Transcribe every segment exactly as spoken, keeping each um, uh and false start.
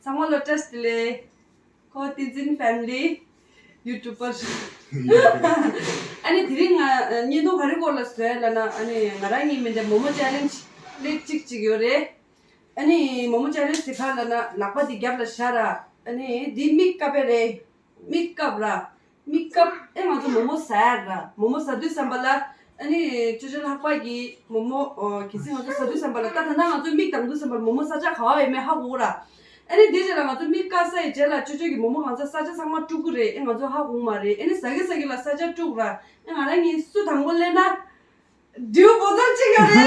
ཚང་མ་ལ་བཀྲ་ཤིས་བདེ་ལེགས། ཁོ་བསྟན་འཛིན་ཕེ་མི་ལི་ཡུ་ཊུབ་པར། ཨ་ནི་དེ་རིང་ང་བརྙན་ཐུང་ག་རེ་སྐོར་ལ་བཟོས་ལབ་ན། ཨ་ནི་ང་རང་གཉིས་མི་འདྲ་མོ་མོ་ཅེ་ལེན་ཇི་ལེགས་གཅིག་གཅིག་ཡོད་རེད། ཨ་ནི་མོ་མོ་ཅེ་ལེན་ཇི་དེ་ག་ལབ་ན་ལག་པ་དེ་རྒྱབ་ལ་བཞག་ར། ཨ་ནི་དེ་མིག་བཀབ་པ་རེད། མིག་བཀབ་ར། མིག་བཀབ། ཨེ་ང་ཚོ་མོ་མོ་ཟ་ཡ་ར། མོ་མོ་ཟ་དུས་ཙམ་པ་ལ། ཨ་ནི་ཅོ་ཅོ་ལྷག་པ་གིས་མོ་མོ་ཨོ་གལ་སྲིད་ང་ཚོ་ཟ་དུས་ཙམ་པ་ལ། ད་ད་ལྟ་ང་ཚོ་མིག་གདངས་དུས་ཙམ་པ་ལ་མོ་མོ་ས་ཆ་ག་བ་ཡོད་མེད་ཧ་གོ་གི་ར། ཨ་ནི་དེ་རྗེས་ལ་ང་ཚོ་མིག་བཀབ་ཚར་ཡི་རྗེས་ལ་ཅོ་ཅོ་གིས་མོ་མོ་གང་ཚ་ས་ཆ་ཚང་མ་དཀྲུག་གི་རེད། ཨེ་ང་ཚོ་ཧ་གོ་གི་མ་རེད། ཨ་ནི་ཟ་གི་ཟ་གི་ལ་ས་ཆ་དཀྲུག་ར། ཨེ་ང་རང་གཉིས་སུ་དང་པོ་སླེབས་ན། འབྲས་བུ་བོ་ཏོ་གཅིག་ཡོད་རེད།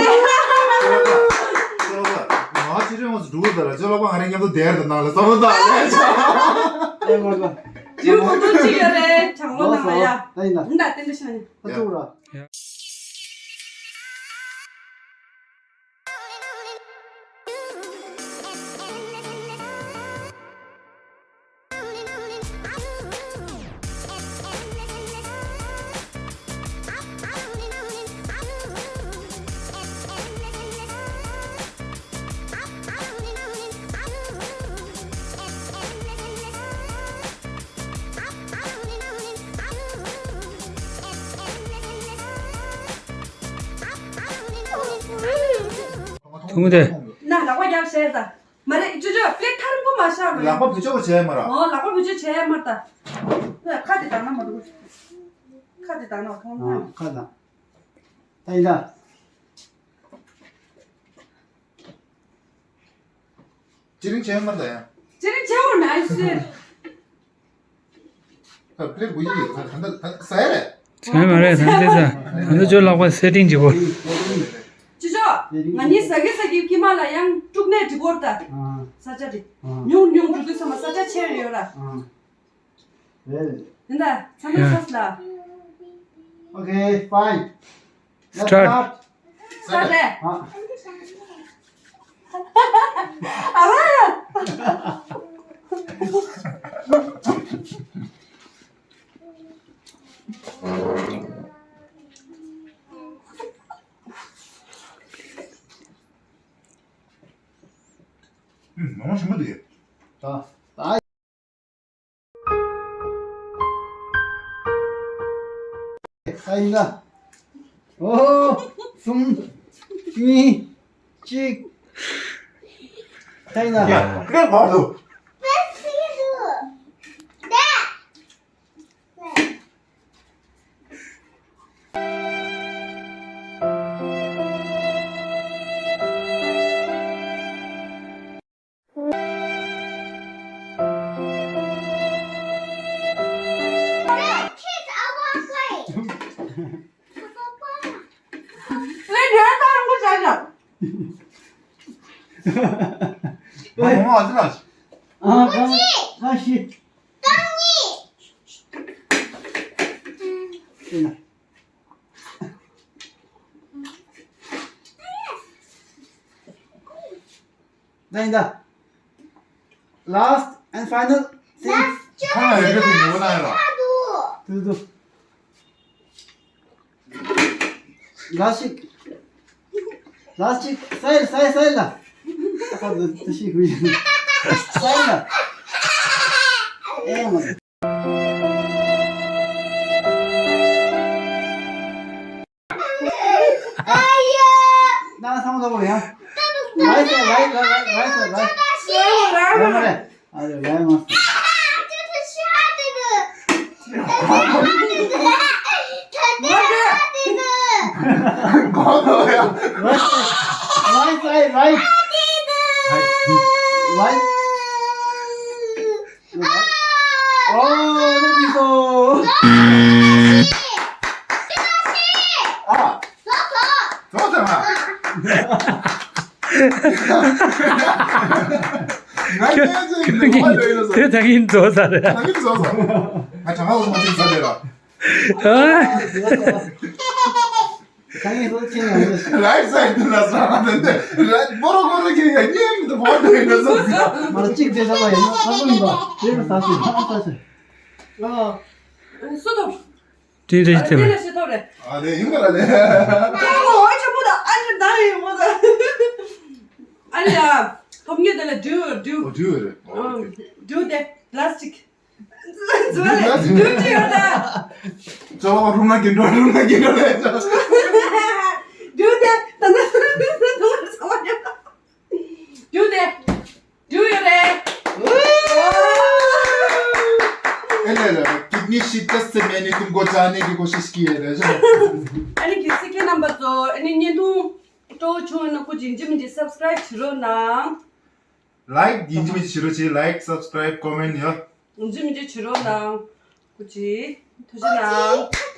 ཅོ་ལགས་པ། ང་ཕྱི་དྲོའི་ངོས་སུ་འགྲོ་གི་འདུག་ལ། ཅོ་ལགས་པ་ང་རང་མཉམ་དུ་བསྡད་དང་ནང་ལ་བསམ་བློ་བཏང་ལས་ཆོག་ཨེ་མ་གོ། འབྲས་བུ་བོ་ཏོ་གཅིག་ཡོད་རེད། བྱང་ལོ་ནང་ལ་ཡ། ད་ཡིན་ད། ད་ཏན་ཏན་ཤ་ནི། ད་ཅུག་ར། ཐུང་དེ། ན་ལག་པ་རྒྱབ་བྱས་ད། མ་རེད། ཅོ་ཅོ་པླེ་ཐར་པོ་མ་བཞག་རོགས། ལག་པ་བེད་སྤྱོད་བྱས་མ་ར། ཨོ་ལག་པ་བེད་སྤྱོད་བྱས་མ་ར་ད། ཁ་དེ་དང་ན་མ་འདུག་ཁ་དེ་དང་ན་གང་ཨ་ན། ཁ་དང་། ད་ཡིན་ད། ཅི་རིང་བྱས་མ་ར་ད་ཡ། ཅི་རིང་བྱས་འོ་ན་ཨི་སི། ད་པླེ་དགུ་ཡི་ད་ད་ད་ཟ་ཡ་རེད། བྱས་མ་རེད། ད་འདི་ད་ད་ད་ཅོ་ལག་པ་སེ་ཊིང་བྱེད་དགོས། ཅི་ཅོ། ང་གཉིས་ཟ་གི་ཟ་གི་ཁྱི་མ་ལ་ཡང་དཀྲུག་ནས་འགྲིག་གོ་ར་ད། ས་ཆ་དེ་ཉུང་ཉུང་འགྲོ་དུས་ཚང་མ་ས་ཆ་ཆེར་ཡོད་ར། རེད། དེ་འདྲ་ཚང་མ་ཚར་ལ། Okay, fine. Let's start. Start. ཨ། ཨ་ར། ཨུམ། མང་པོ་ཞིམ་པོ་འདུག་ཡ། ད། ད། ད་ཡིན་ན། ཨོ། གསུམ། གཉིས། གཅིག་ད་ཡིན་ན། ཡ། ཀྲེ་བར་དུ། ད་ཡིན་ད། Last and final thing. ཁ་ལ་རེ་རེ་ནས་ངོ་ན་ཡ་ལ། དུ་དུ། Last ཞིག Last ཞིག་སའི་སའི་སའི་ལ། ཁ་དུ་དུ་ཞིག་ཧུ་ཡིན། སའི་ལ། ཨེ་མ། ད་སང་ལོ་ཡ། རའི་སི་རའི་སི་རའི་སི་རའི་སི། ར་མ་རེ། ཨ་རེ་རའི་མ་སི། གོ་ལོ་ཡ། རའི་སི་རའི་སི་རའི་སི། ཨོ་ནི་ཅི་སོ། ཨ། ཙོ་ཙོ་མ། ང་ཁྱེད་ཚོའི་ནང་ལ་ལོས་ལོས་ཟ། དེ་ད་གིན་ཙོ་ཟ་རེད། ད་གིན་ཙོ་ཟ། ང་གྲང་བ་མ་ཅིག་ཟ་རེད་ལ། ཨ། ད་གིན་ཙོ་ཁྱེད་ཡང་ལོས། རའི་སི་སའི་ཌི་ལ་ཟ་མ་དེ་འདྲ་ར་མོ་རོ་ཀོ་རོ་ཁྱེད་ཡང་ཉན་མི་འདུག་བོད་དུ་ཡིན་ན་ཟ་ཟ། མ་ར་གཅིག་དེ་ཟ་བ་ཡིན་ན་ཨ་ཁུ་ཡིན་པ་དེ་རུ་ཟ་སོང་ཨ་ཟ་སོང་། ཨ། སུ་ཐོབ། ཏིན་རེ་ཞིག་ཐེབས། ཏིན་རེ་ཞིག་ཐོབ་རེད། ཨ་ལེ་ཡིན་ག་ར་ལེ། ཅང་གོ་བ་ཆེན་པོ་དང་ཨ་ནི་ད་ཡིན་མོ་ད། ཨ་ལེ་ཡ། ཐོབ་ཉེ་དེ་ལ་do do ཨོ་do it. ཨོ་okay. Do དེ་plastic. འཛུལ་ལ་འཛུལ་གྱི་ཡོད་ལ། ཅོ་ལ་རུམ་ན་གྱེན་འགྲོ་རུམ་ན་གྱེན་འགྲོ་ལ་ཅོ། Do དེ་ད་ན་ད་ན་ད་ན་ད་ན། Do དེ་do ཡོད་རེད། ཨེ་ལེ་ལེ། कितनी शिद्दत से मैंने तुमको जाने की कोशिश की है. ཨ་ནི་གལ་སྲིད་ཁྱེད་རྣམ་པ་ཚོ་ཨ་ནི་བརྙན་ཐུང་སྤྲོ་བོ་བྱུང་ཡོད་ན་སྐུ་མཁྱེན་ཡིན་གཅིག་མིན་གཅིག་subscribe བྱེད་རོགས་གནང་། Like ཡིན་གཅིག་མིན་གཅིག་བྱེད་རོགས་བྱེད། Like, subscribe, comment ཡ། ཡིན་གཅིག་མིན་གཅིག་བྱེད་རོགས་གནང་། སྐུ་མཁྱེན་ཐུགས་རྗེ་གནང་།